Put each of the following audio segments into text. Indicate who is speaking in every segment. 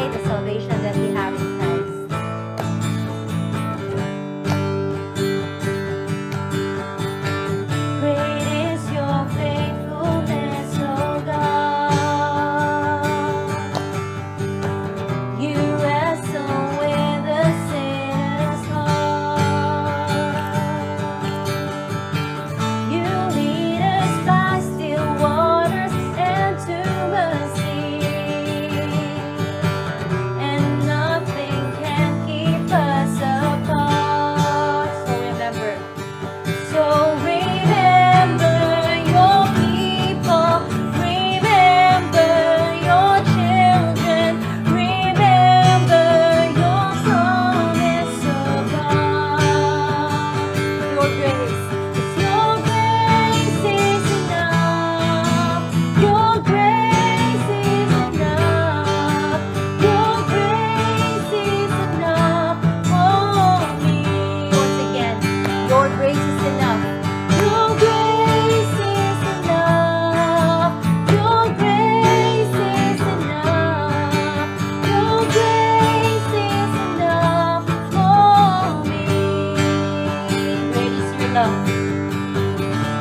Speaker 1: celebrate the salvation that we have in Christ. Great is your faithfulness, O God. You wrestle with the sinner's heart. You lead us by still waters and to mercy, and nothing can keep us apart. So remember your people, remember your children, remember your promise, oh God. Your grace, 'cause your grace is enough. Your grace is enough. Your grace is enough for me. Once again, your grace is enough. Your grace is enough. Your grace is enough. Your grace is enough for me. Great is your love.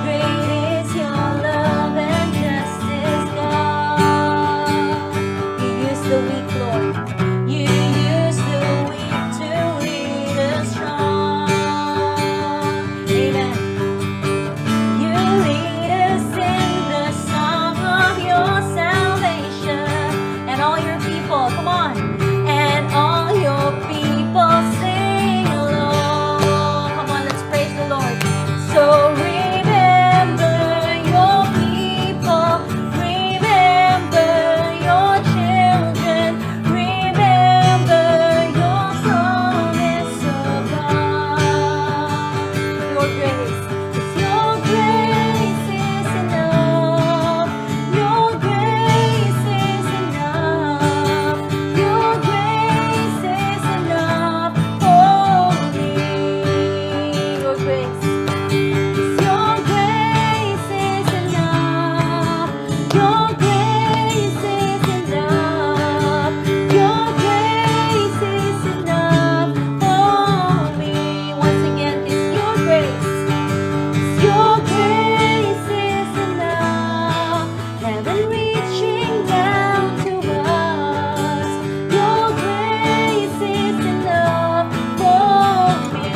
Speaker 1: Great is your love and justice, God. You use the weak, Lord. You use the weak to lead us strong. Amen. You lead us in the song of your salvation. And all your people, come on. And all your people sing along. Come on, let's praise the Lord. So remember your people, remember your children, remember your promise, oh God. Your grace, 'cause your grace is enough. Your grace is enough. Your grace is enough for me. Your grace. Your grace is enough. Your grace is enough. Your grace is enough for me. Once again, it's your grace. Your grace is enough. Heaven reaching down to us. Your grace is enough for me.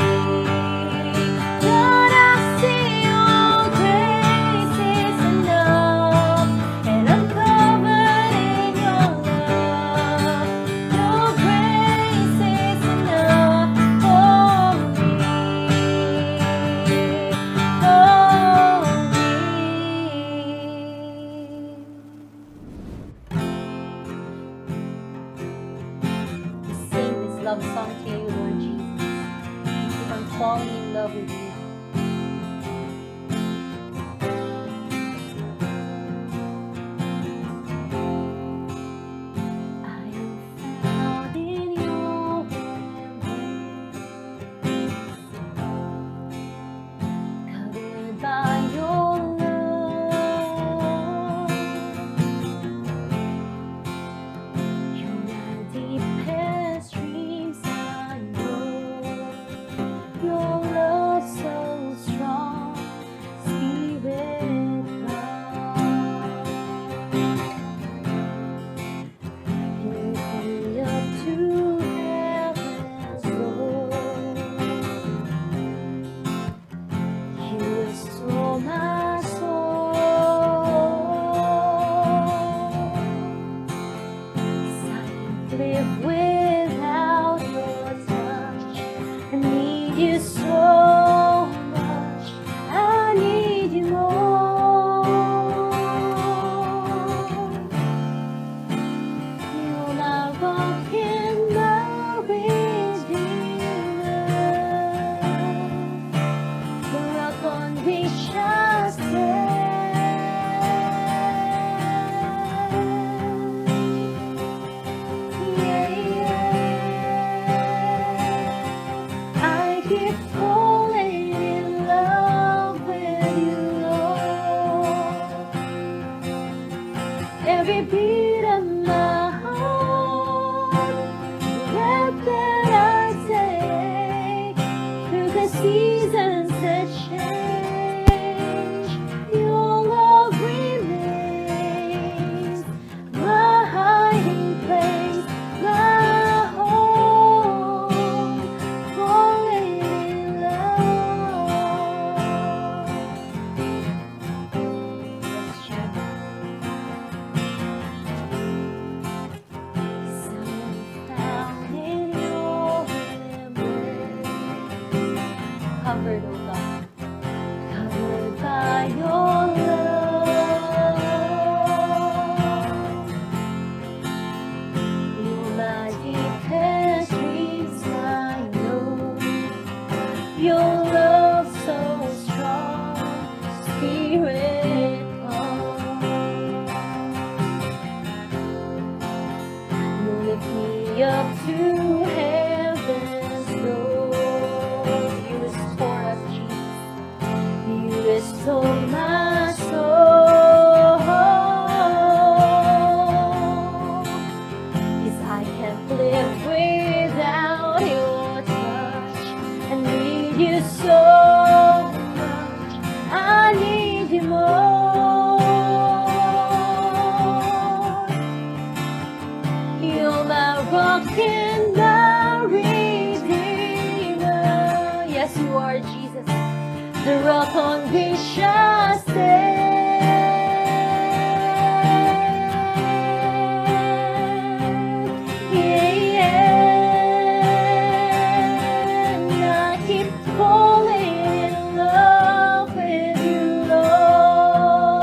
Speaker 1: God, I see your grace is enough, and I'm covered in your love. Your grace is enough for me. For me. We sing this love song to you, Lord Jesus. We keep on falling in love with you. I am found in your embrace, covered by your love. You're my deepest dreams, I know. Your love so strong, Spirit, come. You lift me up to heaven's door. You restore my soul. 'Cause I can't live without your touch. I need you so much. I need you more. You're my rock and my redeemer, the rock on which I stand. Yeah. I keep falling in love with you, Lord. Every beat of my heart Covered, oh God. Covered by your love. You're my deepest dreams, I know. Your love so strong, Spirit, come. You lift me up to heaven's door. You restore us, Jesus. You restore my soul. 'Cause I can't live without your touch. I need you so much. I need you more. You're my rock and my redeemer. Yes, you are, Jesus, the rock on which I stand. Yeah. And I keep falling in love with you, Lord.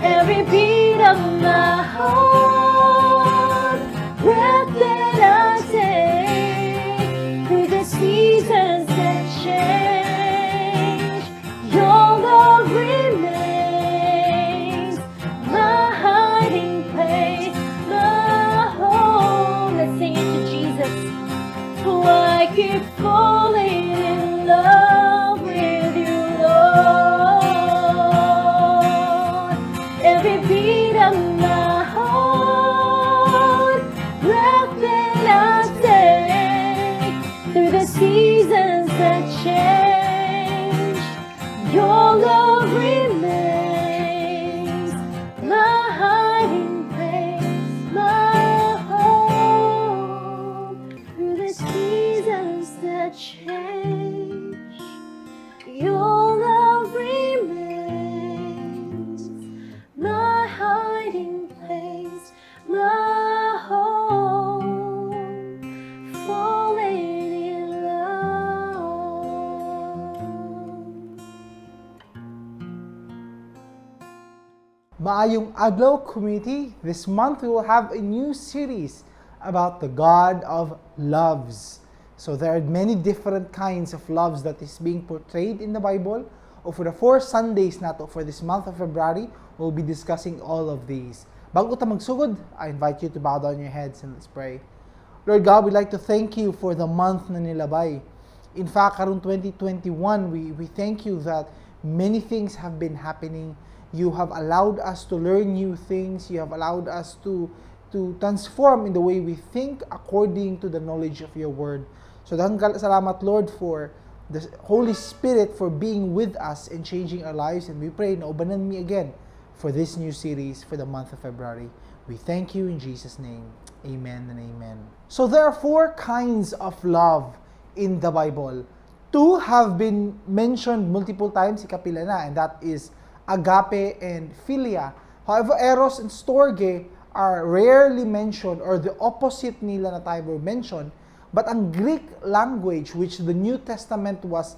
Speaker 1: Every beat of my heart, breath that I take through the seasons that change, your love remains my hiding place, my home. Let's sing it to Jesus. Oh, I keep falling in love with you, Lord. Every beat of my heart, breath that I take through the seasons that change, your love remains my hiding place, my home. Through the seasons that change, your love remains my hiding place, my home, falling in love.
Speaker 2: Maayong adlaw, community. This month we will have a new series about the God of loves. So there are many different kinds of loves that is being portrayed in the Bible. O for the 4 Sundays nato for this month of February, we'll be discussing all of these. Bago ta magsugod, I invite you to bow down your heads and let's pray. Lord God, we'd like to thank you for the month na nilabay. In fact, karong 2021, we thank you that many things have been happening. You have allowed us to learn new things. You have allowed us to transform in the way we think according to the knowledge of your word. So daghang salamat, Lord, for the Holy Spirit for being with us and changing our lives, and we pray na ubanan mi again for this new series for the month of February. We thank you in Jesus' name. Amen and amen. So there are four kinds of love in the Bible. Two have been mentioned multiple times, ikapila na, and that is agape and philia. However, eros and storge are rarely mentioned or the opposite nila na tayo were mentioned. But ang Greek language, which the New Testament was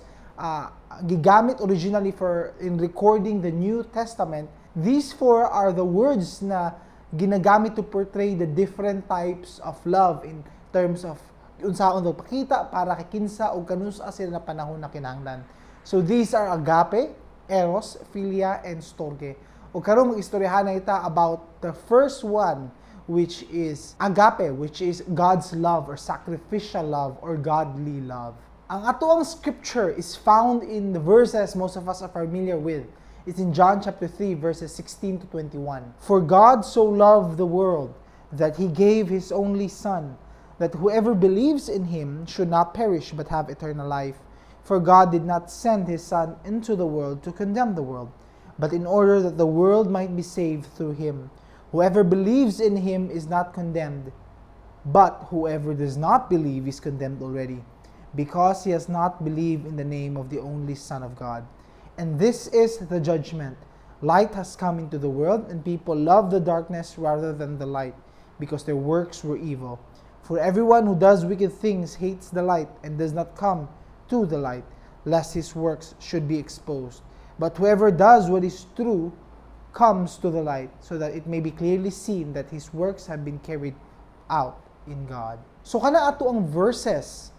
Speaker 2: gigamit originally for in recording the New Testament, these four are the words na ginagamit to portray the different types of love in terms of unsaon daw pakita para kay kinsa o kanus-a sila na panahon na kinahanglan. So these are agape, eros, philia, and storge. O karon mag-istoryahan na ita about the first one, which is agape, which is God's love or sacrificial love or godly love. Ang atoang scripture is found in the verses most of us are familiar with. It's in John chapter 3 verses 16 to 21. "For God so loved the world that he gave his only son, that whoever believes in him should not perish but have eternal life. For God did not send his son into the world to condemn the world, but in order that the world might be saved through him. Whoever believes in him is not condemned, but whoever does not believe is condemned already, because he has not believed in the name of the only Son of God. And this is the judgment. Light has come into the world, and people love the darkness rather than the light, because their works were evil. For everyone who does wicked things hates the light and does not come to the light, lest his works should be exposed. But whoever does what is true comes to the light, so that it may be clearly seen that his works have been carried out in God. So kana ato ang verses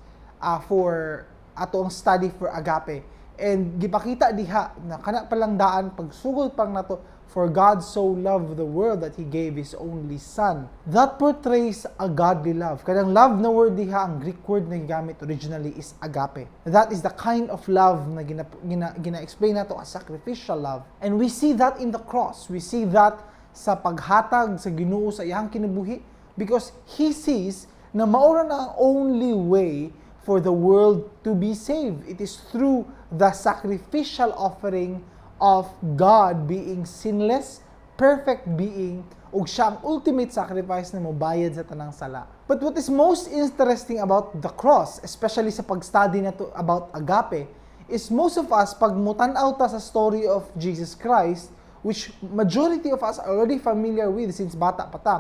Speaker 2: for ato ang study for agape. And gipakita diha na kana palang daan pagsugod pang nato, "For God so loved the world that He gave His only Son." That portrays a godly love. Kanang love na word diha, ang Greek word na gigamit originally is agape. That is the kind of love na gina-explain nato as sacrificial love. And we see that in the cross. We see that sa paghatag sa Ginoo sa iyang kinabuhi because He sees na mao ra na ang only way for the world to be saved. It is through the sacrificial offering of God being sinless, perfect being, ug siya ang ultimate sacrifice na mobayad sa tanang sala. But what is most interesting about the cross, especially sa pag-study nato about agape, is most of us, pag mutan-aw ta sa story of Jesus Christ, which majority of us are already familiar with since bata pa ta,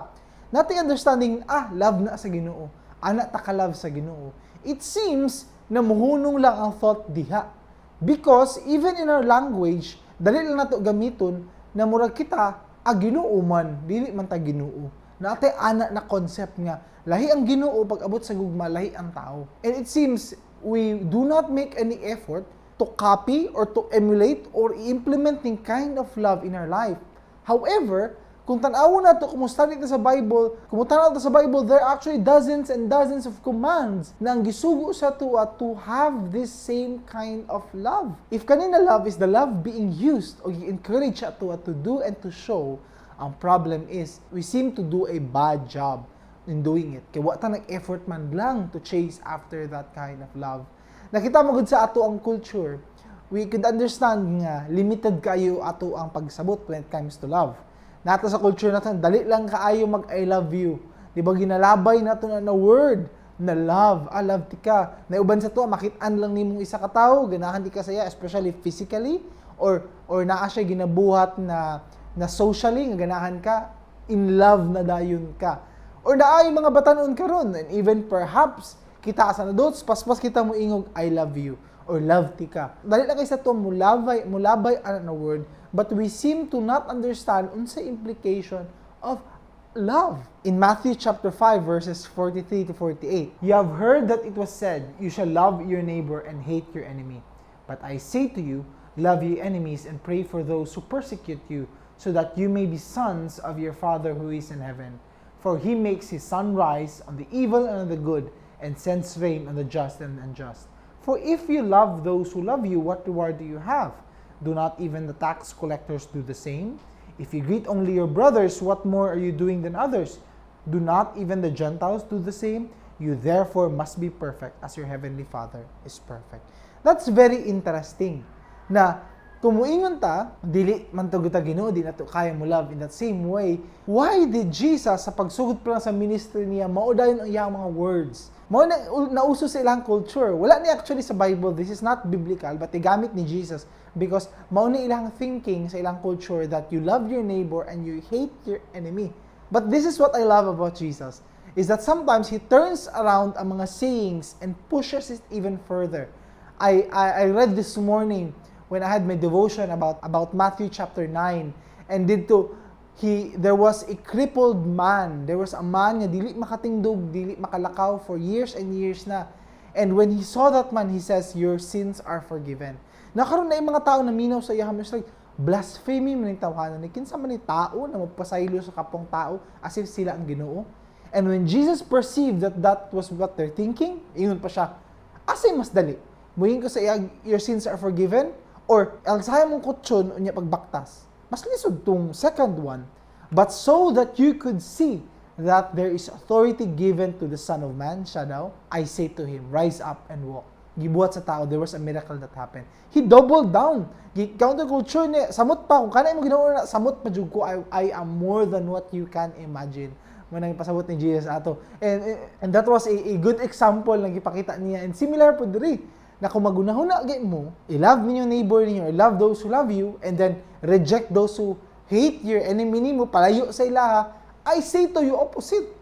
Speaker 2: naa tay understanding, ah, love na sa Ginoo. Ana ta ka-love sa Ginoo. It seems na muhunong lang ang thought diha. Because even in our language, dali lang nato gamiton na murag kita ah, Ginoo man, dili man ta Ginoo. Naa tay ana na concept nga lahi ang Ginoo pag abot sa gugma, lahi ang tao. And it seems we do not make any effort to copy or to emulate or implement ning kind of love in our life. However, kung tan-awon nato, kung study ta sa Bible, kung tan-aw ta sa Bible, there are actually dozens and dozens of commands na ang gisugo sa atoa to have this same kind of love. If kani na love is the love being used o gi-encourage sa atoa to do and to show, ang problem is we seem to do a bad job in doing it. Kay wa ta nag-effort man lang to chase after that kind of love. Nakita mo gud sa ato ang culture, we could understand nga limited kayo ato ang pagsabot when it comes to love. Naa ta sa culture natin, dali lang kaayo mag "I love you." Di ba ginalabay nato na na word na love? Ah, love ti ka. Na uban sa to, makit-an lang nimong isa ka tawo, ganahan di ka saya, especially physically or naa siya ginabuhat na socially nga ganahan ka, in love na dayon ka. Or naa yung mga batanon karon and even perhaps kita as an adults, paspas kita mo ingog "I love you" or "love ti ka." Dali lang kay sa to mulabay ana na word, but we seem to not understand unsa implication of love. In Matthew chapter 5 verses 43 to 48, "You have heard that it was said, 'You shall love your neighbor and hate your enemy.' But I say to you, love your enemies and pray for those who persecute you, so that you may be sons of your Father who is in heaven. For he makes his sun rise on the evil and on the good, and sends rain on the just and unjust. For if you love those who love you, what reward do you have? Do not even the tax collectors do the same? If you greet only your brothers, what more are you doing than others? Do not even the Gentiles do the same? You therefore must be perfect as your heavenly Father is perfect." That's very interesting. Na kung muingon ta, dili man to ta Ginoo, di nato kaya mo love in that same way. Why did Jesus sa pagsugod pa lang sa ministry niya, mao dayon ang iyang mga words? Mao na nauso sa ilang culture. Wala ni actually sa Bible, this is not biblical, but gigamit ni Jesus because mao ni ilang thinking sa ilang culture that you love your neighbor and you hate your enemy. But this is what I love about Jesus, is that sometimes he turns around ang mga sayings and pushes it even further. I read this morning when I had my devotion about Matthew chapter 9, and didto he there was a crippled man. There was a man nga dili makatingdog, dili makalakaw for years and years na. And when he saw that man, he says, "Your sins are forgiven." Nakaroon na yung mga tao na minaw sa iya, it's like, blasphemy man yung tawhana ni kinsa man ni tao na magpasaylo sa kapong tao as if sila ang Ginoo. And when Jesus perceived that that was what they're thinking, ingon pa siya, "Asay mas dali? Muingon ko sa iya, 'Your sins are forgiven,' or alsahay mong kutson unya pagbaktas? Mas lisod tong second one. But so that you could see that there is authority given to the Son of Man," siya daw, "I say to him, rise up and walk." Gibuhat sa tao, there was a miracle that happened. He doubled down. Counterculture ni, samot pa, kung kanay mo ginawa na, samot pa jud ko, I am more than what you can imagine. Mao nang ipasabot ni Jesus ato. And that was a good example na gipakita niya. And similar po diri, na kung magunahuna gay mo, i-love ninyo neighbor ninyo, or love those who love you, and then reject those who hate your enemy nimo, palayo sa ilaha, I say to you opposite.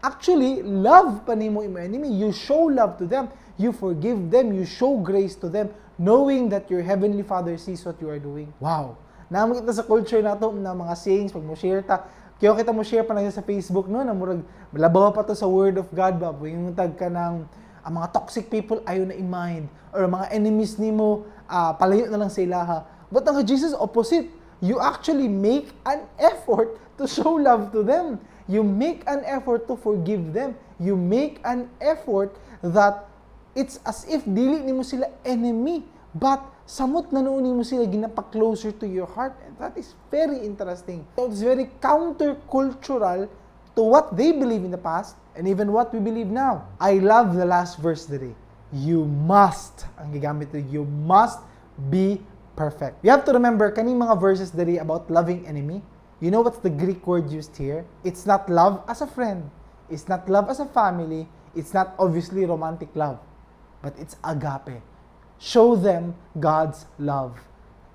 Speaker 2: Actually, love pa nimo imong enemy. You show love to them. You forgive them. You show grace to them, knowing that your heavenly Father sees what you are doing. Wow. Naa man kita sa culture nato na mga sayings pag mo share ta. Kaya kita mo share pa na sa Facebook, no, na murag labaw pa to sa word of God ba. Yung tag ka ng ang mga toxic people ayaw na i-mind or mga enemies nimo, palayo na lang sa ilaha. But ang Jesus, opposite. You actually make an effort to show love to them. You make an effort to forgive them. You make an effort that it's as if dili nimo sila enemy, but samot na nuon nimo sila ginapa-closer to your heart. And that is very interesting. So it's very countercultural to what they believe in the past and even what we believe now. I love the last verse today. You must, ang gigamit dito, you must be perfect. You have to remember, kaning mga verses diri about loving enemy, you know what's the Greek word used here? It's not love as a friend. It's not love as a family. It's not obviously romantic love. But it's agape. Show them God's love.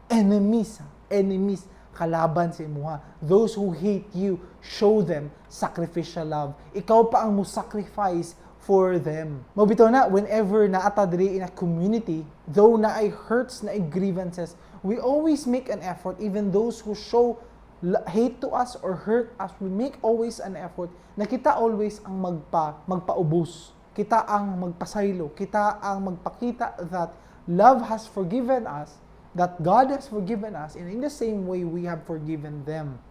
Speaker 2: Enemies, enemies, kalaban sa imuha. Those who hate you, show them sacrificial love. Ikaw pa ang mo sacrifice for them. Mao bitaw na, whenever naa ta diri in a community, though naay hurts, naay grievances, we always make an effort, even those who show hate to us or hurt us, we make always an effort na kita always ang magpaubos. Kita ang magpasaylo. Kita ang magpakita that love has forgiven us, that God has forgiven us, and in the same way we have forgiven them.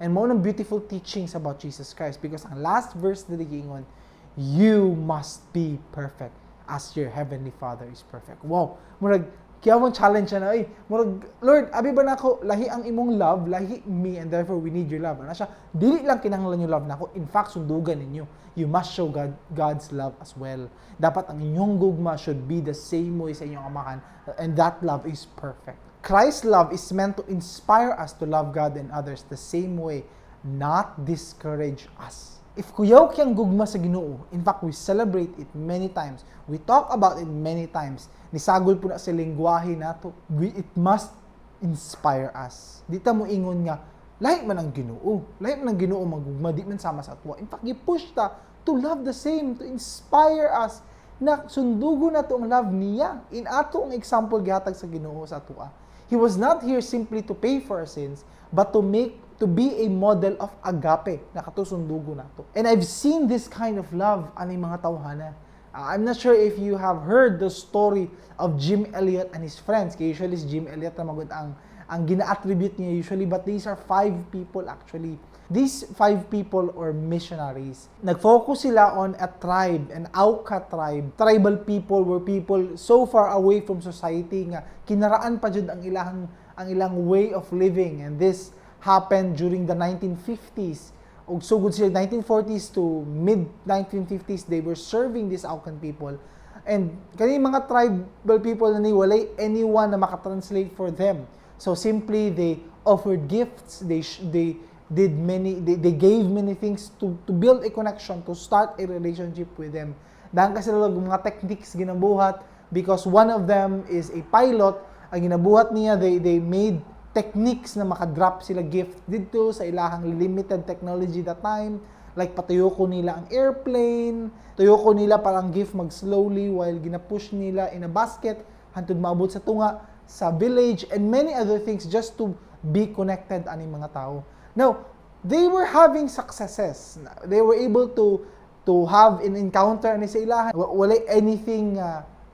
Speaker 2: And mao nang beautiful teachings about Jesus Christ because ang last verse na giingon, "You must be perfect as your heavenly Father is perfect." Wow! Murag, kaya mong challenge siya na, ay, murag, "Lord, abi ba nako, lahi ang imong love, lahi me, and therefore we need your love." Ana siya, dili lang kinahanglan yung love nako, in fact, sundugan ninyo. You must show God's love as well. Dapat ang inyong gugma should be the same way sa inyong amahan, and that love is perfect. Christ's love is meant to inspire us to love God and others the same way, not discourage us. If kuyaw kang gugma sa Ginoo, in fact, we celebrate it many times. We talk about it many times. Nisagol po na sa lingwahe nato. It must inspire us. Di ta mo ingon nga, lahi man ang Ginoo. Lahi man ang Ginoo magugma, di man sama sa atwa. In fact, gi-push ta to love the same, to inspire us na sundugo nato ang love niya. In ato ang example gihatag sa Ginoo sa atoa. He was not here simply to pay for our sins, but to be a model of agape na kato sundugo nato. And I've seen this kind of love ani mga tawhana. I'm not sure if you have heard the story of Jim Elliot and his friends. Kaya usually si Jim Elliot na magud ang gina-attribute niya usually, but these are five people actually. These five people or missionaries. Nag-focus sila on a tribe, an Auca tribe. Tribal people were people so far away from society nga kinaraan pa jud ang ilang way of living, and this happened during the 1950s. Ug sugod sila 1940s to mid 1950s, they were serving these Aucan people. And kani mga tribal people na ni, walay anyone na makatranslate for them. So simply they offered gifts, they did many they gave many things to build a connection, to start a relationship with them. Daghan kasi sila og mga techniques ginabuhat because one of them is a pilot. Ang ginabuhat niya, they made techniques na makadrop sila gift dito sa ilahang limited technology that time. Like patuyoko nila ang airplane, tuyoko nila parang gift mag slowly while gina-push nila in a basket hantod maabot sa tunga sa village and many other things just to be connected ani mga tao. Now, they were having successes. They were able to have an encounter ani sa ilahan. Walay anything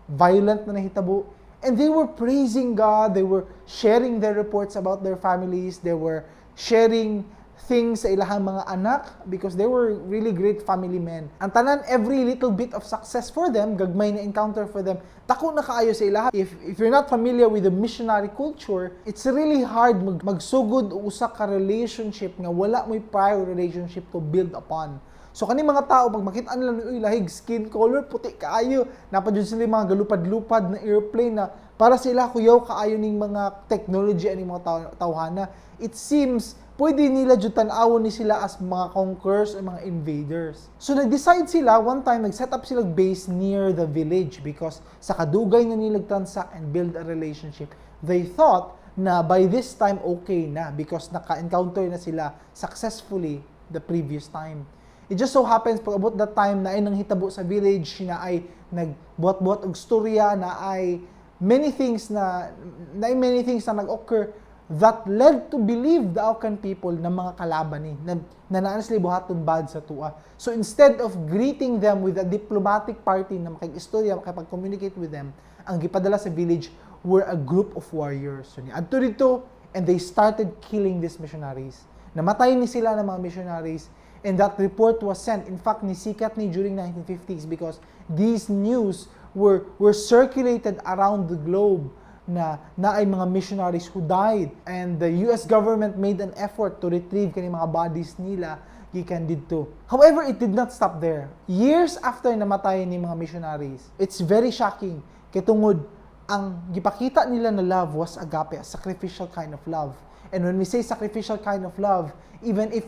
Speaker 2: violent na nahitabo. And they were praising God. They were sharing their reports about their families. They were sharing things sa ilahang mga anak because they were really great family men. Ang tanan, every little bit of success for them, gagmay na encounter for them, dako na kaayo sa ilaha. If you're not familiar with the missionary culture, it's really hard magsugod og usa ka relationship nga wala mo'y prior relationship to build upon. So kani mga tao, pag makita nila, uy, lahig skin color, puti kaayo. Naa pa jud sila yung mga galupad-lupad na airplane na para sila kuyaw kaayo ning mga technology ani mga tawhana. It seems pwede nila jud tan-awon ni sila as mga conquerors o mga invaders. So nag-decide sila one time, nag-set up sila base near the village because sa kadugay na nila transact and build a relationship, they thought na by this time okay na because naka-encounter na sila successfully the previous time. It just so happens, pag abot that time naay nanghitabo sa village naay nagbuhat-buhat og storya, naay many things na nag-occur that led to believe the Aucan people na mga kalaban ni na naa sila buhaton bad sa atua. So instead of greeting them with a diplomatic party na makig-istorya, makipag-communicate with them, ang gipadala sa village were a group of warriors. So niadto didto and they started killing these missionaries. Namatay ni sila ng mga missionaries and that report was sent. In fact, nisikat ni during 1950s because these news were circulated around the globe na naay mga missionaries who died, and the US government made an effort to retrieve kani mga bodies nila gikan didto. However, it did not stop there. Years after namatay ni mga missionaries, it's very shocking kay tungod ang gipakita nila na love was agape, a sacrificial kind of love. And when we say sacrificial kind of love, even if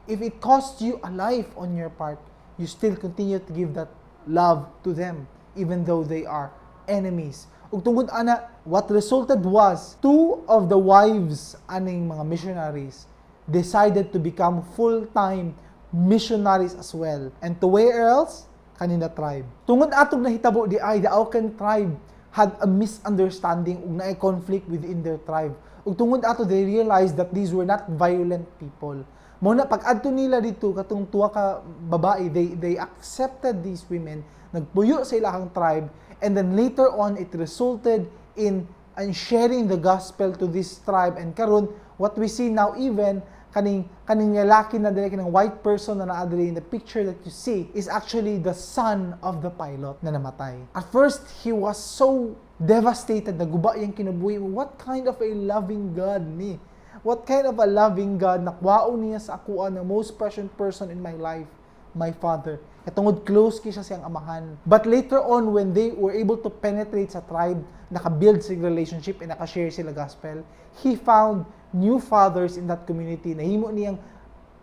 Speaker 2: it costs you a life on your part, you still continue to give that love to them even though they are enemies. Ug tungod ana, what resulted was two of the wives aning mga missionaries decided to become full-time missionaries as well. And to where else? Kanina tribe. Tungod atong nahitabo diay, the Aucan tribe had a misunderstanding ug naay conflict within their tribe. Ug tungod ato, they realized that these were not violent people. Mao na pag adto nila didto, katong tuwa ka babae, they accepted these women, nagpuyo sa ilahang tribe, and then later on it resulted in and sharing the gospel to this tribe. And karon, what we see now, even kaning lalaki na diri, kaning white person na naa diri in the picture that you see, is actually the son of the pilot na namatay. At first, he was so devastated, naguba iyang kinabuhi. What kind of a loving God ni? What kind of a loving God na kwaon niya sa akoa na most precious person in my life, my father? Katungod close kay siya siyang amahan. But later on, when they were able to penetrate sa tribe, naka-build sila relationship and naka-share sila gospel, he found new fathers in that community. Nahimo niyang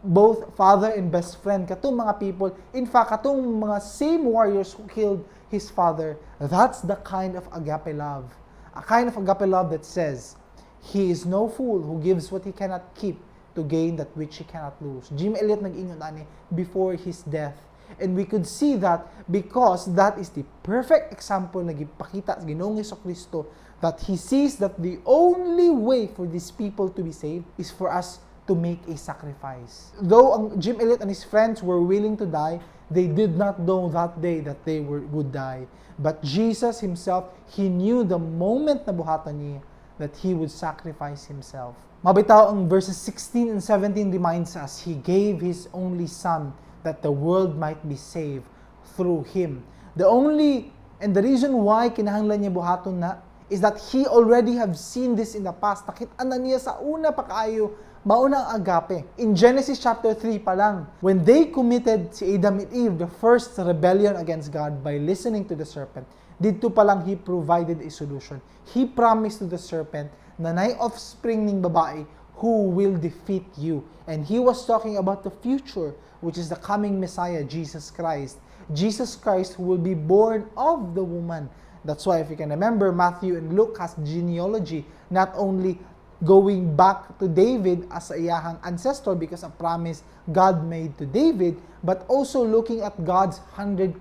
Speaker 2: both father and best friend katong mga people. In fact, katong mga same warriors who killed his father. That's the kind of agape love. A kind of agape love that says, "He is no fool who gives what he cannot keep to gain that which he cannot lose." Jim Elliot nag-ingon ani before his death. And we could see that because that is the perfect example na gipakita sa Ginoong Kristo, that He sees that the only way for these people to be saved is for us to make a sacrifice. Though ang Jim Elliot and his friends were willing to die, they did not know that day that they would die. But Jesus himself, He knew the moment na buhatan niya that He would sacrifice Himself. Mabitaw ang verses 16 and 17 reminds us, "He gave His only Son that the world might be saved through Him." The only and the reason why kinahanglan niya buhaton na is that He already have seen this in the past. Nakita na niya sa una pa kaayo, mao na ang agape. In Genesis chapter 3 pa lang, when they committed, si Adam and Eve, the first rebellion against God by listening to the serpent, didto pa lang He provided a solution. He promised to the serpent na nay offspring ning babae who will defeat you. And He was talking about the future, which is the coming Messiah, Jesus Christ. Jesus Christ who will be born of the woman. That's why, if you can remember, Matthew and Luke has genealogy, not only going back to David as iyahang ancestor because a promise God made to David, but also looking at God's 100%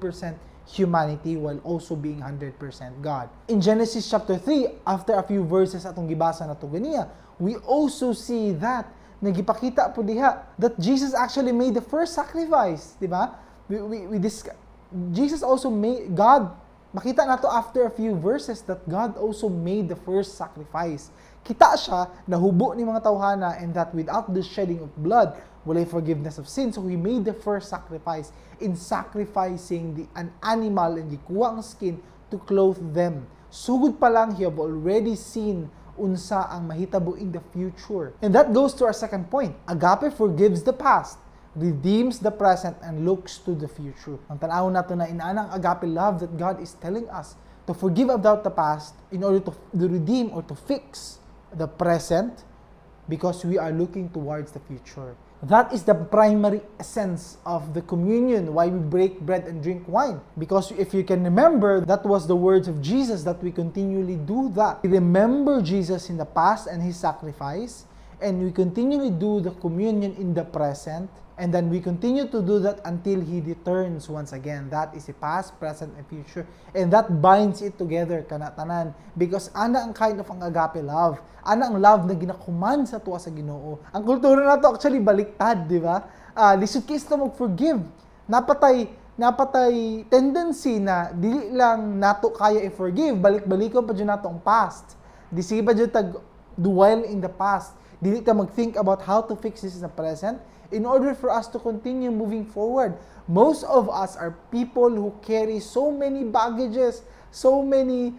Speaker 2: humanity while also being 100% God. In Genesis chapter 3, after a few verses atong gibasa na to ganiya, we also see that nagipakita po diha that Jesus actually made the first sacrifice, di ba? We Jesus also made, God, makita nato after a few verses that God also made the first sacrifice. Kita siya, nahubo ni mga tawhana, and that without the shedding of blood, walay forgiveness of sin. So He made the first sacrifice in sacrificing an animal and gikuha ang skin to clothe them. Sugod pa lang, He have already seen unsa ang mahitabo in the future. And that goes to our second point. Agape forgives the past, redeems the present, and looks to the future. Ang tan-awon nato na inaana ang agape love that God is telling us to forgive about the past in order to redeem or to fix the present because we are looking towards the future. That is the primary essence of the communion, why we break bread and drink wine. Because if you can remember, that was the words of Jesus, that we continually do that. We remember Jesus in the past and His sacrifice, and we continually do the communion in the present. And then we continue to do that until He returns once again. That is a past, present, and future. And that binds it together, kana tanan. Because ana ang kind of ang agape love. Ana ang love na gina-command sa atoa sa Ginoo. Ang kultura nato actually baliktad, di ba? Lisod kaayo ta mag-forgive. Naa pa tay tendency na dili lang nato kaya i-forgive, balik-balikon pa jud nato ang past. Di sige pa jud tag dwell in the past. Dili ta mag-think about how to fix this in the present in order for us to continue moving forward. Most of us are people who carry so many baggages, so many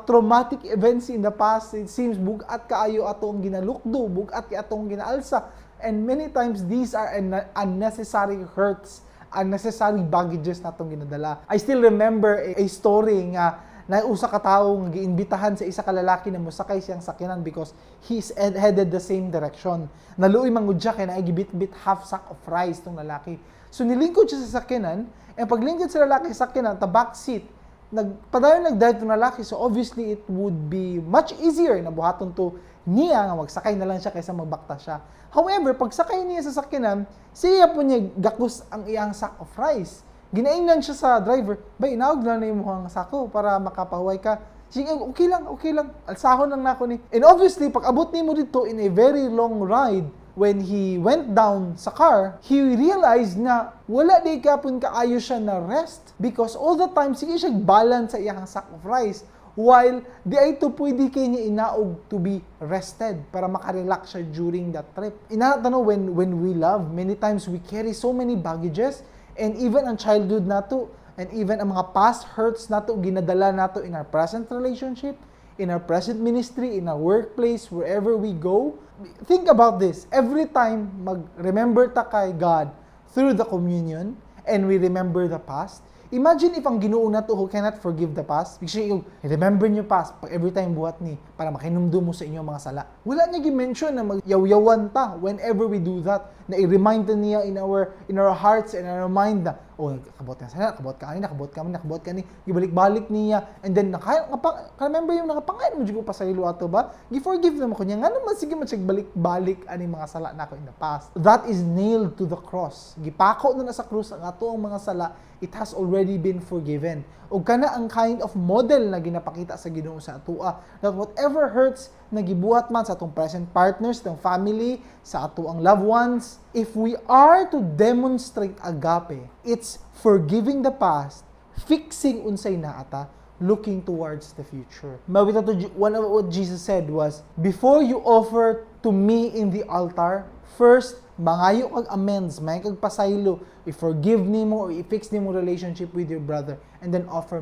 Speaker 2: traumatic events in the past. It seems bugat kaayo atong ginalukdo, bugat kay atong ginaalsa. And many times these are unnecessary hurts, unnecessary baggages na atong ginadala. I still remember a story nga na usa ka tawo nga giimbitahan sa isa ka lalaki na mosakay siyang sakyanan because he's headed the same direction. Naluoy man gud siya kay naay gibitbit half sack of rice tong lalaki. So nilingkod siya sa sakyanan, and paglingkod sa lalaki sa sakyanan, ta back seat, nagpadayon nag-drive tong lalaki, so obviously it would be much easier na buhaton to niya nga magsakay na lang siya kaysa magbakta siya. However, pagsakay niya sa sakyanan, siya po niya gakus ang iyang sack of rice. Ginaingnan siya sa driver, "Bay, inaog na na imong sako para makapahuway ka." Sige, "Okay lang, okay lang. Alsahon lang nako ni." And obviously, pag abot nimo dito in a very long ride, when he went down sa car, he realized na wala di kapon kaayo siya na rest because all the time sige siya balance sa iyang sack of rice while di ay to pwede kay niya inaog to be rested para makarelax siya during that trip. Ina tano when we love, many times we carry so many baggages, and even ang childhood nato and even ang mga past hurts nato ginadala nato in our present relationship, in our present ministry, in our workplace, wherever we go. Think about this. Every time mag-remember ta kay God through the communion and we remember the past, imagine if ang Ginoo nato who cannot forgive the past, because yung remember niyo past pag every time buhat ni para makinumdum mo sa inyong mga sala. Wala niya gi-mention na magyawyawan ta whenever we do that, na i-remind ta niya in our hearts and our mind na, "Oh, kabot ka sana, kabot ka ani, nakabot ka man, nakabot ka ni," gibalik-balik niya and then naka, remember yung nakapangayon mo jud ko pasaylo ato ba? Gi-forgive naman ko niya. Ngano man sige man siya balik-balik ani mga sala nako in the past? That is nailed to the cross. Gipako na na sa krus ang ato ang mga sala. It has already been forgiven. Ug kana ang kind of model na ginapakita sa Ginoo sa atoa that whatever hurts na gibuhat man sa atong present partners, ng family, sa ato ang loved ones, if we are to demonstrate agape, it's forgiving the past, fixing unsay naa ta, looking towards the future. Mawita to, one of what Jesus said was, "Before you offer to me in the altar, first, mangayo kag amends, may kag pasaylo, i-forgive nimo or i-fix nimo relationship with your brother, and then offer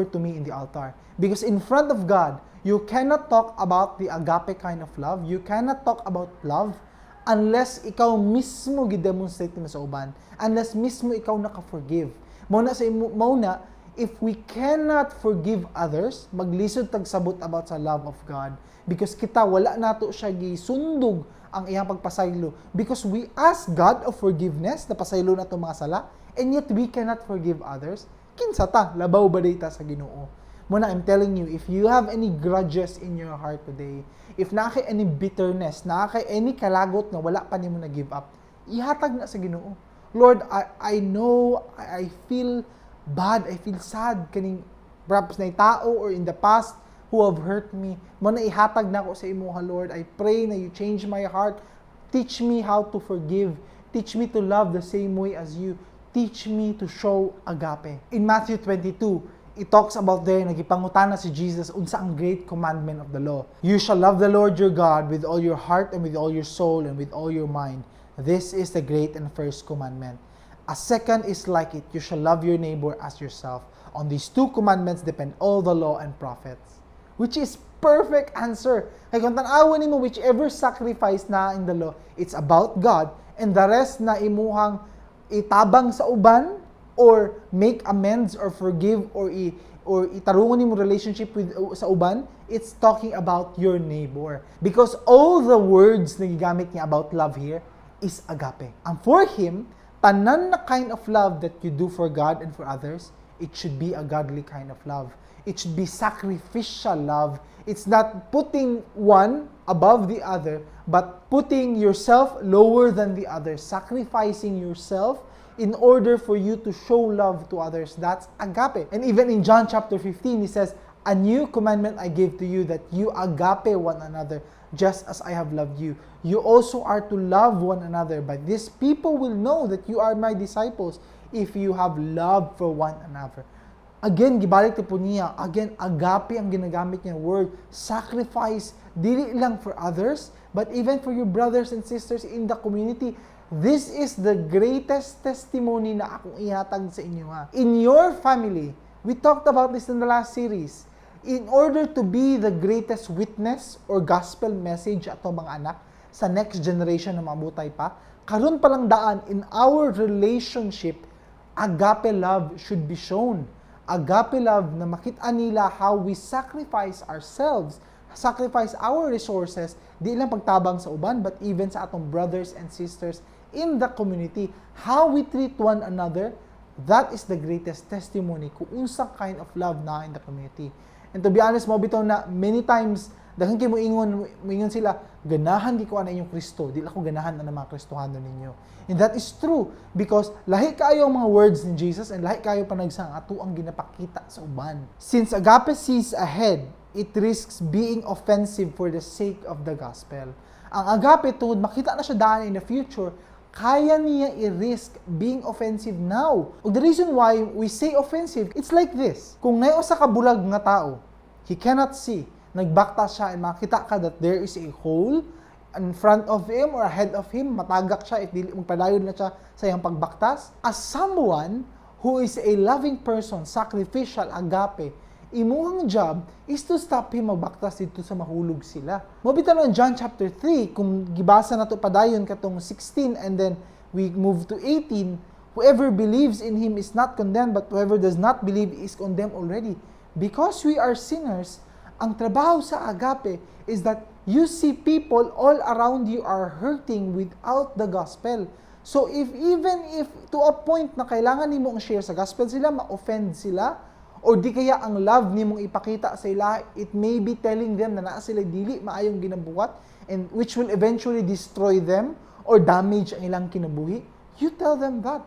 Speaker 2: to me in the altar." Because in front of God, you cannot talk about the agape kind of love, you cannot talk about love unless ikaw mismo gi-demonstrate mo sa uban, unless mismo ikaw naka-forgive. Mao na sa imo, mao na if we cannot forgive others, maglisod tag sabot about sa love of God because kita wala nato siya gisundog ang iyang pagpasaylo, because we ask God of forgiveness na pasaylo nato mga sala and yet we cannot forgive others. Kinsa ta? Labaw ba ta sa Ginoo? Mao na I'm telling you, if you have any grudges in your heart today, if naa kay any bitterness, naa kay any kalagot na wala pa nimo na give up, ihatag na sa Ginoo. "Lord, I know I feel bad, I feel sad kaning perhaps na tao or in the past who have hurt me. Mao na ihatag nako sa imuha, Lord. I pray na you change my heart. Teach me how to forgive. Teach me to love the same way as you. Teach me to show agape." In Matthew 22, it talks about there, nagipangutana si Jesus unsa ang great commandment of the law. "You shall love the Lord your God with all your heart and with all your soul and with all your mind. This is the great and first commandment. A second is like it: you shall love your neighbor as yourself. On these two commandments depend all the law and prophets." Which is perfect answer. Kay kung tan-awon nimo whichever sacrifice na in the law, it's about God and the rest na imuhang itabang sa uban or make amends or forgive or itarungon nimo relationship with sa uban, it's talking about your neighbor. Because all the words na gigamit niya about love here is agape. And for him, tanan na kind of love that you do for God and for others It should be a godly kind of love. It should be sacrificial love. It's not putting one above the other, but putting yourself lower than the other, sacrificing yourself in order for you to show love to others. That's agape. And even in John chapter 15, he says, "A new commandment I give to you, that you agape one another, just as I have loved you. You also are to love one another. By this people will know that you are my disciples, if you have love for one another." Again, gibalik to po niya. Again, agape ang ginagamit niya word. Sacrifice, dili lang for others, but even for your brothers and sisters in the community. This is the greatest testimony na akong ihatag sa inyo. Ha. In your family, we talked about this in the last series. In order to be the greatest witness or gospel message ato mga anak sa next generation na mabutay pa, karon pa lang daan in our relationship, agape love should be shown. Agape love na makita nila how we sacrifice ourselves, sacrifice our resources, di lang pagtabang sa uban, but even sa atong brothers and sisters in the community, how we treat one another, that is the greatest testimony kung unsa kind of love na in the community. And to be honest, mo bitaw na many times, daghan kay moingon sila, "Ganahan di ko ana inyong Kristo, di lang ko ganahan ana mga Kristohano ninyo." And that is true because lahi kaayo ang mga words ni Jesus and lahi kaayo panagsang ato ang ginapakita sa uban. Since agape sees ahead, it risks being offensive for the sake of the gospel. Ang agape, tungod makita na siya daan in the future, kaya niya i-risk being offensive now. Ug the reason why we say offensive, it's like this. Kung naay usa ka bulag nga tao, he cannot see, nagbaktas siya and makita ka that there is a hole in front of him or ahead of him, matagak siya if dili magpadayon na siya sa iyang pagbaktas. As someone who is a loving person, sacrificial, agape, imuhang job is to stop him magbaktas dito sa mahulog sila. Mo bitaw ang John chapter 3, kung gibasa na to padayon katong 16 and then we move to 18, "Whoever believes in him is not condemned, but whoever does not believe is condemned already." Because we are sinners, ang trabaho sa agape is that you see people all around you are hurting without the gospel. So if even if to a point na kailangan nimo ang share sa gospel sila, ma-offend sila, or di kaya ang love nimong ipakita sa ila, it may be telling them na naa sila dili maayong ginabuhat and which will eventually destroy them or damage ang ilang kinabuhi, you tell them that.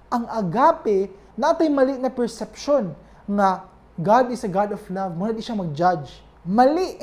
Speaker 2: Ang agape, natay mali na perception nga God is a God of love, mo na di siya mag-judge. Mali.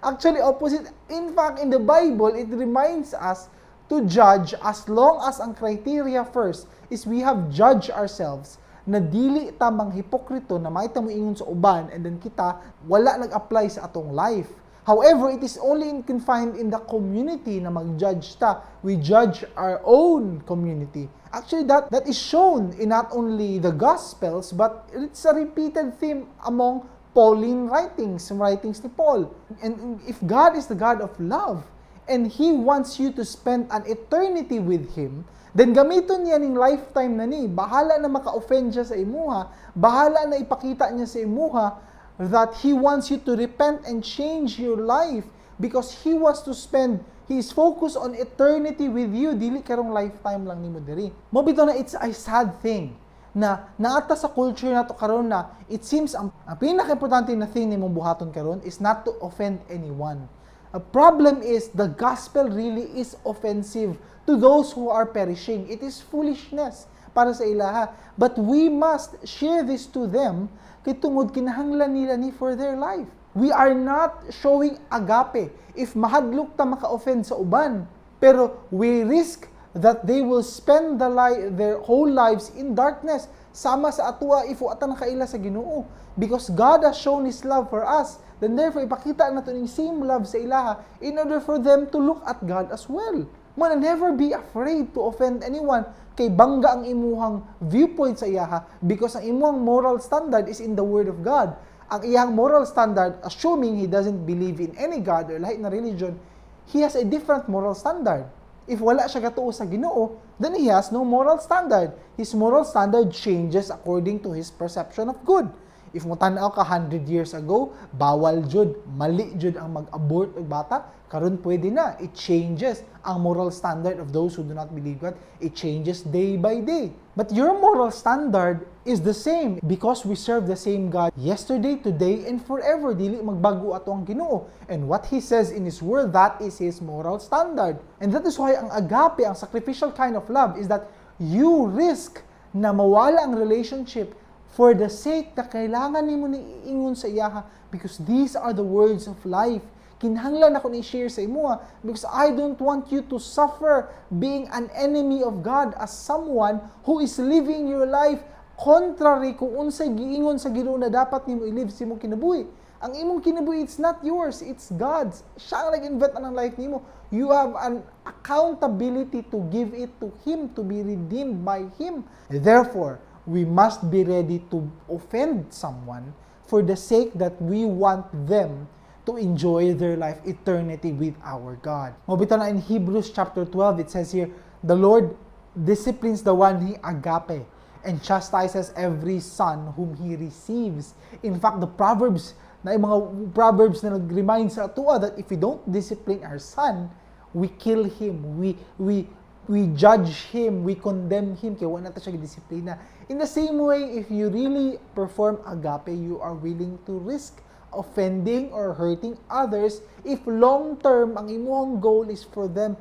Speaker 2: Actually, opposite. In fact, in the Bible, it reminds us to judge as long as ang criteria first is we have judged ourselves na dili tamang hipokrito na maita mo ingon sa uban and then kita wala nag-apply sa atong life. However, it is only confined in the community na mag-judge ta. We judge our own community. Actually, that is shown in not only the Gospels, but it's a repeated theme among Pauline writings, writings ni Paul. And if God is the God of love, and He wants you to spend an eternity with Him, then gamiton niya ning lifetime na ni. Bahala na maka-offend siya sa imuha, bahala na ipakita niya sa imuha that He wants you to repent and change your life because He wants to spend He is focused on eternity with you, dili karong lifetime lang nimo diri. Mo bitaw na it's a sad thing na naata sa culture nato karon na it seems ang pinaka-importante na thing nimong buhaton karon is not to offend anyone. A problem is the gospel really is offensive to those who are perishing. It is foolishness para sa ilaha. But we must share this to them kay tungod kinahanglan nila ni for their life. We are not showing agape if mahadlok ta maka-offend sa uban. Pero we risk that they will spend their whole lives in darkness sama sa atua if wa ta nakaila sa Ginoo. Because God has shown His love for us, then therefore ipakita nato ning same love sa ilaha in order for them to look at God as well. Mo na never be afraid to offend anyone kay bangga ang imuhang viewpoint sa iyaha because ang imuhang moral standard is in the Word of God. Ang iyang moral standard, assuming he doesn't believe in any God or lahi na religion, he has a different moral standard. If wala siya gatuo sa Ginoo, then he has no moral standard. His moral standard changes according to his perception of good. If mo tan-aw ka 100 years ago, bawal jud, mali jud ang mag-abort og bata, karon pwede na. It changes ang moral standard of those who do not believe God. It changes day by day. But your moral standard is the same because we serve the same God yesterday, today, and forever. Dili magbago atoang Ginoo. And what He says in His Word, that is His moral standard. And that is why ang agape, ang sacrificial kind of love, is that you risk na mawala ang relationship for the sake na kailangan nimo ni iingon sa iyaha because these are the words of life. Kinahanglan ako ni share sa imoha because I don't want you to suffer being an enemy of God as someone who is living your life contrary kung unsay giingon sa Ginoo na dapat nimo i-live sa imong kinabuhi. Ang imong kinabuhi, it's not yours, it's God's. Siya ang nag-invent ng life nimo. You have an accountability to give it to Him, to be redeemed by Him. Therefore, we must be ready to offend someone for the sake that we want them to enjoy their life eternity with our God. Mao bitaw na in Hebrews chapter 12, it says here, "The Lord disciplines the one He agape and chastises every son whom He receives." In fact, the Proverbs, na yung mga Proverbs na nag-remind sa atoa that if we don't discipline our son, we kill him, we judge him, we condemn him, kay wala na ta siya disiplina. In the same way, if you really perform agape, you are willing to risk offending or hurting others if long term ang imong goal is for them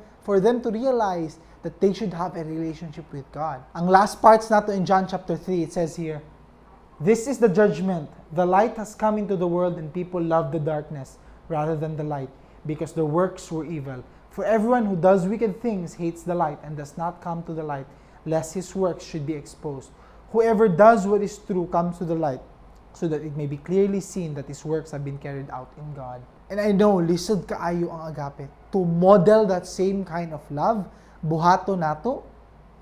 Speaker 2: to realize that they should have a relationship with God. Ang last parts nato in John chapter 3, it says here, "This is the judgment. The light has come into the world, and people love the darkness rather than the light, because their works were evil. For everyone who does wicked things hates the light and does not come to the light, lest his works should be exposed. Whoever does what is true comes to the light, so that it may be clearly seen that his works have been carried out in God." And I know, lisod kaayo ang agape. To model that same kind of love, buhato nato,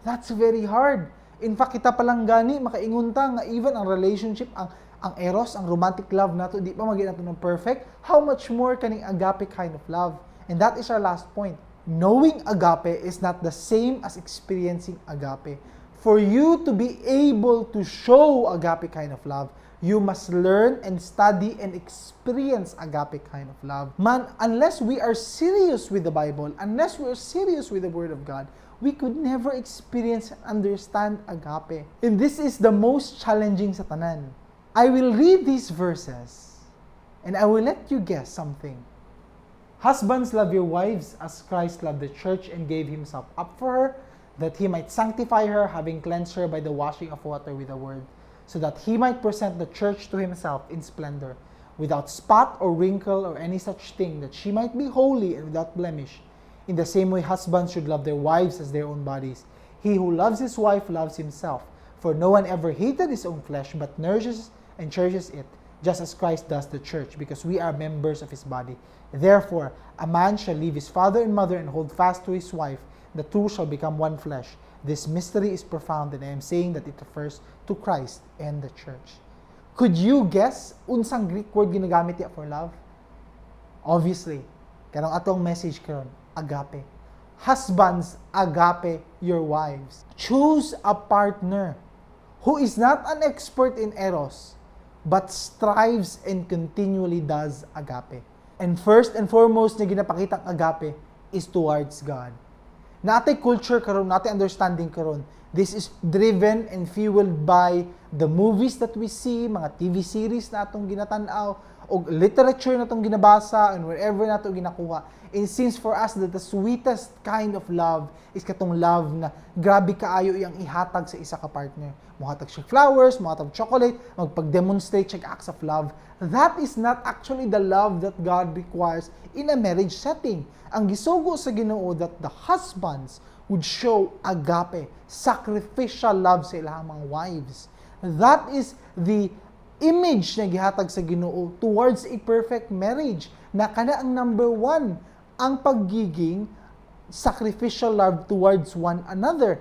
Speaker 2: that's very hard. In fact, kita pa lang gani, makaingon ta nga even ang relationship, ang eros, ang romantic love nato, di pa maging nato ng perfect. How much more kaning agape kind of love? And that is our last point. Knowing agape is not the same as experiencing agape. For you to be able to show agape kind of love, you must learn and study and experience agape kind of love. Man, unless we are serious with the Bible, unless we are serious with the Word of God, we could never experience and understand agape. And this is the most challenging sa tanan. I will read these verses and I will let you guess something. "Husbands, love your wives as Christ loved the church and gave himself up for her, that he might sanctify her, having cleansed her by the washing of water with the word, so that he might present the church to himself in splendor, without spot or wrinkle or any such thing, that she might be holy and without blemish. In the same way, husbands should love their wives as their own bodies. He who loves his wife loves himself. For no one ever hated his own flesh, but nourishes and cherishes it, just as Christ does the church, because we are members of his body. Therefore, a man shall leave his father and mother and hold fast to his wife. The two shall become one flesh. This mystery is profound, and I am saying that it refers to Christ and the church." Could you guess unsang Greek word ginagamit niya for love? Obviously, kanang atong message karon, agape. Husbands, agape your wives. Choose a partner who is not an expert in eros, but strives and continually does agape. And first and foremost na ginapakita ang agape is towards God. Naa tay culture karon, naa tay understanding karon. This is driven and fueled by the movies that we see, mga TV series na atong ginatan-aw, o literature na atong ginabasa, and wherever nato ginakuha. It seems for us that the sweetest kind of love is katong love na grabe kaayo iyang ihatag sa isa ka partner. Muhatag siya flowers, muhatag chocolate, magpag-demonstrate siya acts of love. That is not actually the love that God requires in a marriage setting. Ang gisugo sa Ginoo that the husbands would show agape, sacrificial love sa ilang mga wives. That is the image na gihatag sa Ginoo towards a perfect marriage. Na kana ang number one, ang pagiging sacrificial love towards one another.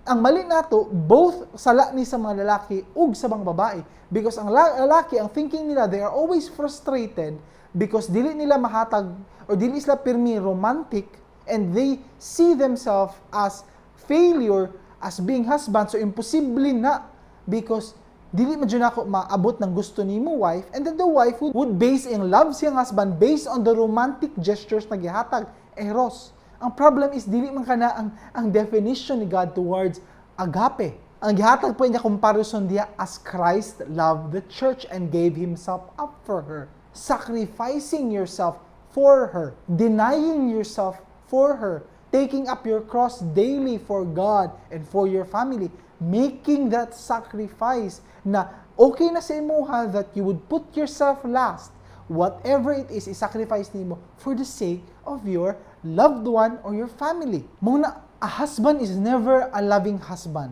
Speaker 2: Ang mali nato, both sala ni sa mga lalaki ug sa mga babae. Because ang lalaki, ang thinking nila, they are always frustrated because dili nila mahatag or dili sila pirmi romantic and they see themselves as failure as being husband. So imposible na because dili man jud nako maabot ng gusto nimo, wife. And then the wife would base in love siyang husband based on the romantic gestures na gihatag, eros. Ang problem is dili man kana ang definition ni God towards agape. Ang gihatag po niya comparison diya, as Christ loved the church and gave himself up for her. Sacrificing yourself for her, denying yourself for her, taking up your cross daily for God and for your family, making that sacrifice na okay na sa imuha that you would put yourself last. Whatever it is, i-sacrifice nimo for the sake of your loved one or your family. Mao na, a husband is never a loving husband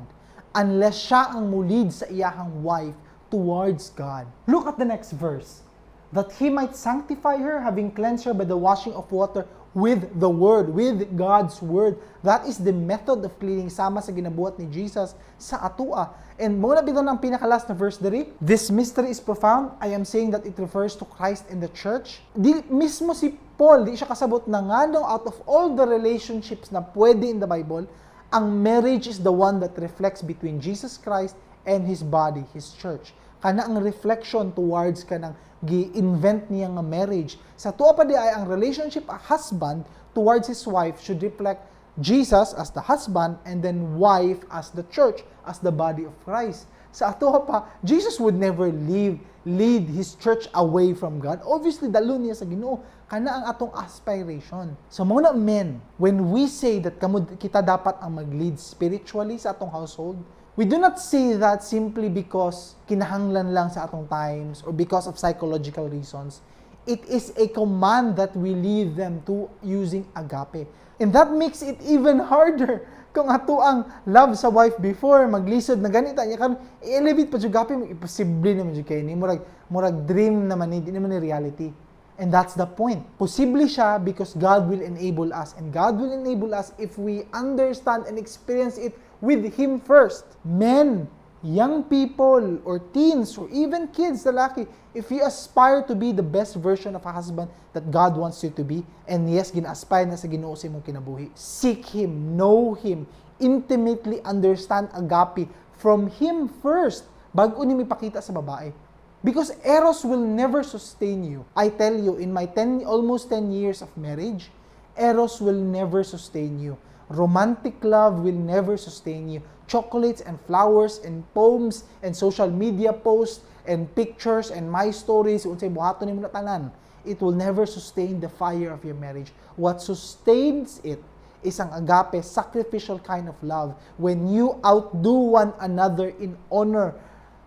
Speaker 2: unless siya ang mulid sa iyahang wife towards God. Look at the next verse. "That he might sanctify her, having cleansed her by the washing of water with the word," with God's word. That is the method of cleaning sama sa ginabuhat ni Jesus sa atua. And mao na bitaw ang pinaka-last na verse diri. "This mystery is profound. I am saying that it refers to Christ and the church." Di mismo si Paul, di siya kasabot na nganong out of all the relationships na pwede in the Bible, ang marriage is the one that reflects between Jesus Christ and His body, His church. Kana ang reflection towards kanang gi-invent niya nga marriage. Sa tuwa pa di ay ang relationship a husband towards his wife should reflect Jesus as the husband and then wife as the church, as the body of Christ. Sa ato pa, Jesus would never lead his church away from God. Obviously, dalon niya sa Ginoo. Kana ang atong aspiration. So mao na, men, when we say that kamo kita dapat ang mag-lead spiritually sa atong household, we do not say that simply because kinahanglan lang sa atong times or because of psychological reasons. It is a command that we lead them to using agape. And that makes it even harder kung ato ang love sa wife before maglisod na ganita niya karon, i-elevate pa jud agape, imposible naman jud kay ni murag dream naman ni, di naman ni reality. And that's the point. Posible siya because God will enable us, and God will enable us if we understand and experience it with Him first. Men, young people, or teens, or even kids, lalaki, if you aspire to be the best version of a husband that God wants you to be, and yes, gina-aspire na sa Ginoo sa imong kinabuhi, seek Him, know Him, intimately understand agape from Him first, bago ni ipakita sa babae. Because eros will never sustain you. I tell you, in my 10, almost 10 years of marriage, eros will never sustain you. Romantic love will never sustain you. Chocolates and flowers and poems and social media posts and pictures and my stories, unsay buhaton nimo na tanan, it will never sustain the fire of your marriage. What sustains it is ang agape, sacrificial kind of love. When you outdo one another in honor,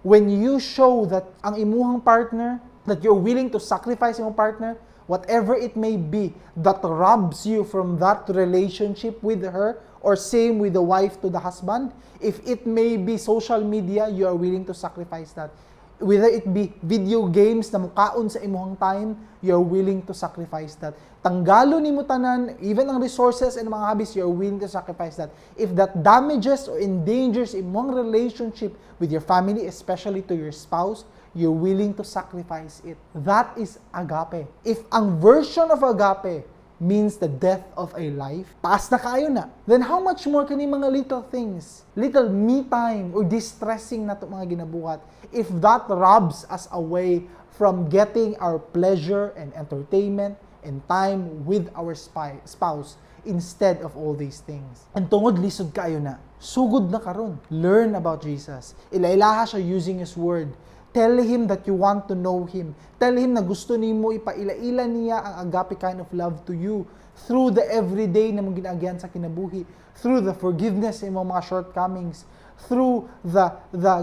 Speaker 2: when you show that ang imuhang partner, that you're willing to sacrifice imong partner, whatever it may be that robs you from that relationship with her, or same with the wife to the husband, if it may be social media, you are willing to sacrifice that. Whether it be video games na mukaon sa imuhang time, you're willing to sacrifice that. Tanggalon nimo tanan, even ang resources and mga hobbies, you're willing to sacrifice that. If that damages or endangers imong relationship with your family, especially to your spouse, you're willing to sacrifice it. That is agape. If ang version of agape means the death of a life, taas na kaayo na. Then how much more kani mga little things, little me time or distressing na to mga ginabuhat, if that robs us away from getting our pleasure and entertainment and time with our spouse instead of all these things? And tungod lisod kaayo na, sugod na karon. Learn about Jesus. Ilailaha siya using His Word. Tell Him that you want to know Him. Tell Him na gusto nimo ipaila-ila niya ang agape kind of love to you through the everyday na mong ginaagyan sa kinabuhi, through the forgiveness sa imong mga shortcomings, through the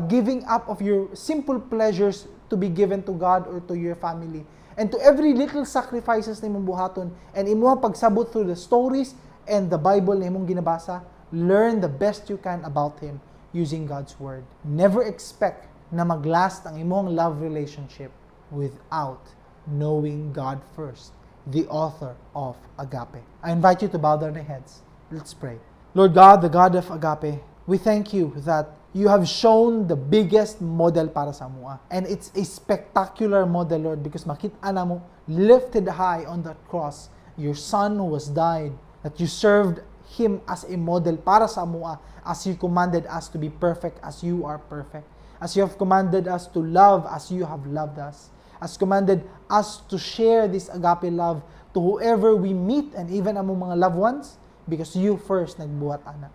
Speaker 2: giving up of your simple pleasures to be given to God or to your family. And to every little sacrifices na imong buhaton and imong pagsabot through the stories and the Bible na imong ginabasa, learn the best you can about Him using God's Word. Never expect na maglast ang imong love relationship without knowing God first, the author of agape. I invite you to bow down your heads. Let's pray. Lord God, the God of agape, we thank you that you have shown the biggest model para sa amoa. And it's a spectacular model, Lord, because makita namo lifted high on that cross, your Son who was died, that you served Him as a model para sa amoa, as you commanded us to be perfect as you are perfect. As you have commanded us to love as you have loved us. As commanded us to share this agape love to whoever we meet and even among mga loved ones, because you first nagbuhat ana.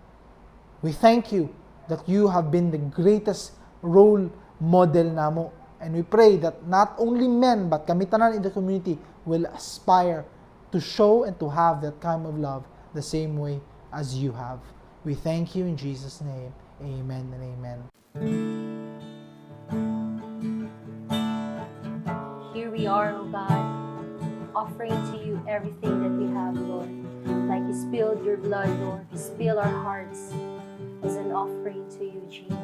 Speaker 2: We thank you that you have been the greatest role model namo. And we pray that not only men, but kami tanan in the community will aspire to show and to have that kind of love the same way as you have. We thank you in Jesus' name. Amen and amen.
Speaker 1: Here we are, O God, offering to you everything that we have, Lord. Like you spilled your blood, Lord, we spill our hearts as an offering to you, Jesus.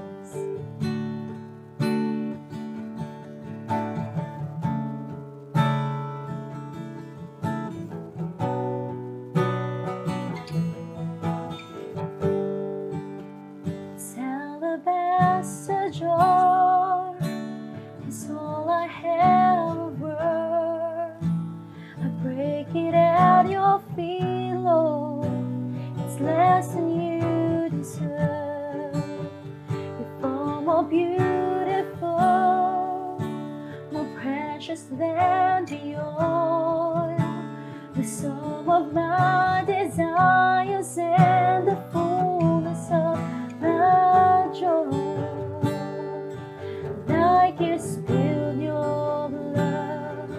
Speaker 1: This alabaster jar is all I have of worth. I break it at your feet, Lord. It's less than you deserve. You're far more beautiful, more precious than the oil. The sum of my desires and the fullness of my joy. Like you spilled your blood,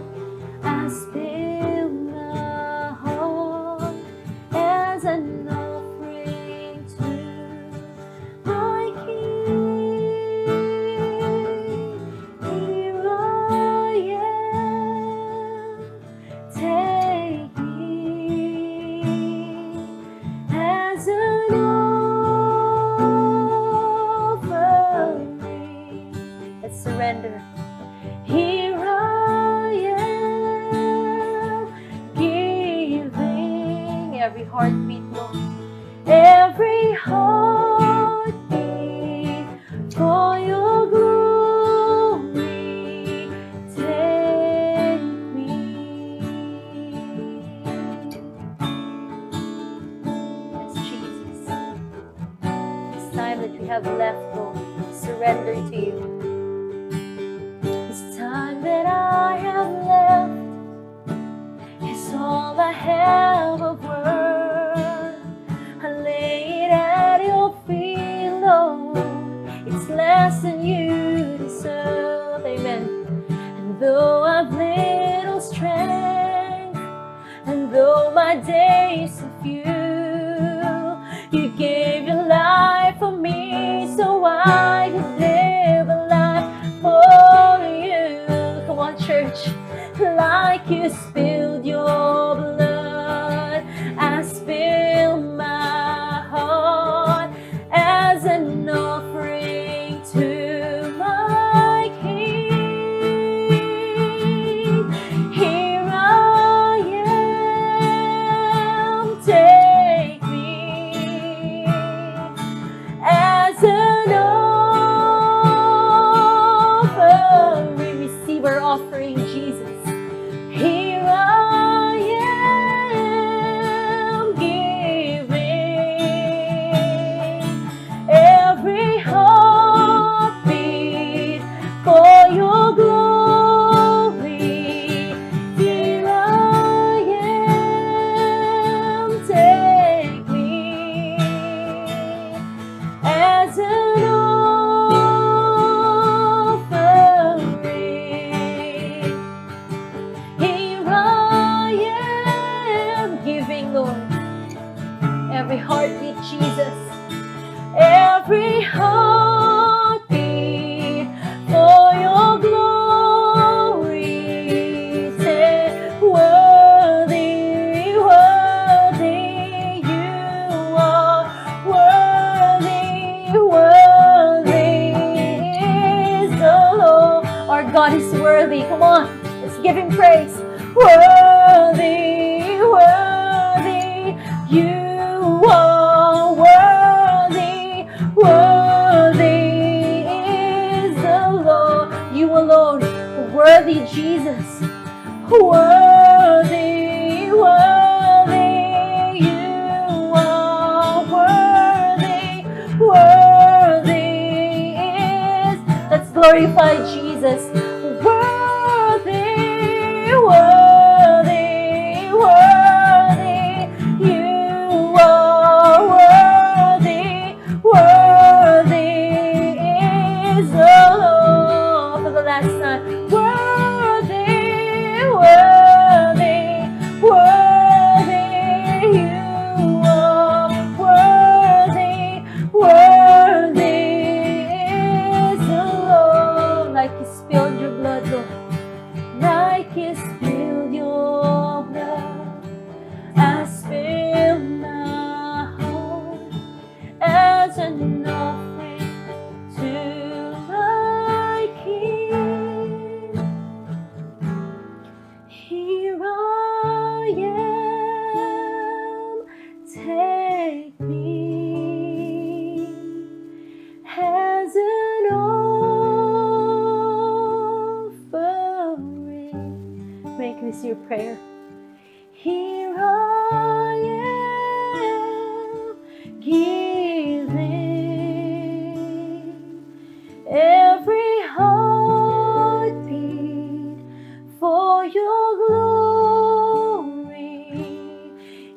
Speaker 1: I spill my heart as an offering to my King. Here I am, take me as an offering. Let's surrender. Here I am, giving every heartbeat, Lord, every heartbeat for your glory. Take me. Yes, Jesus. This time that we have left, Lord, surrender to you. This time that I have left is all I have of worth. I lay it at your feet, Lord. It's less than you deserve. Amen. And though I've little strength, and though my days are few, you gave your life for me so I could live a life for you. Come on, church. Like you spilled your blood, I spill my heart as an offering to my King. Here I am, take me as an offering. Receive our offering, Jesus. Here I am, giving every heartbeat for your glory. Here I am, take me as an offering. Here I am, giving, Lord, every heartbeat, Jesus, every heartbeat for your glory. Say, "Worthy, worthy you are, worthy, worthy is the Lord." Our God is worthy. Come on, let's give him praise. Worthy, worthy, you are worthy, worthy is the Lord. You alone, worthy, Jesus. Worthy, worthy, you are worthy, worthy is. Let's glorify Jesus. Worthy, worthy, worthy, you are worthy, worthy. prayer. Here I am, giving every heartbeat for your glory.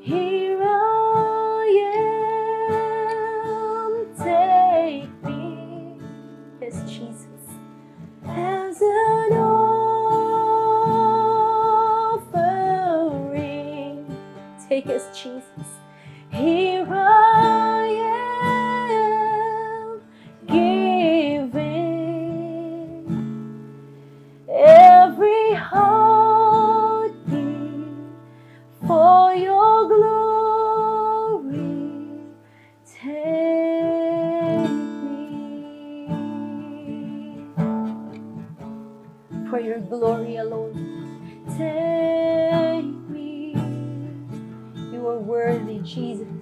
Speaker 1: Here I am, take me, yes, Jesus, as an offering. Take us, Jesus. Here I am, giving every heartbeat for your glory. Take me for your glory alone. Take me. You are worthy, Jesus.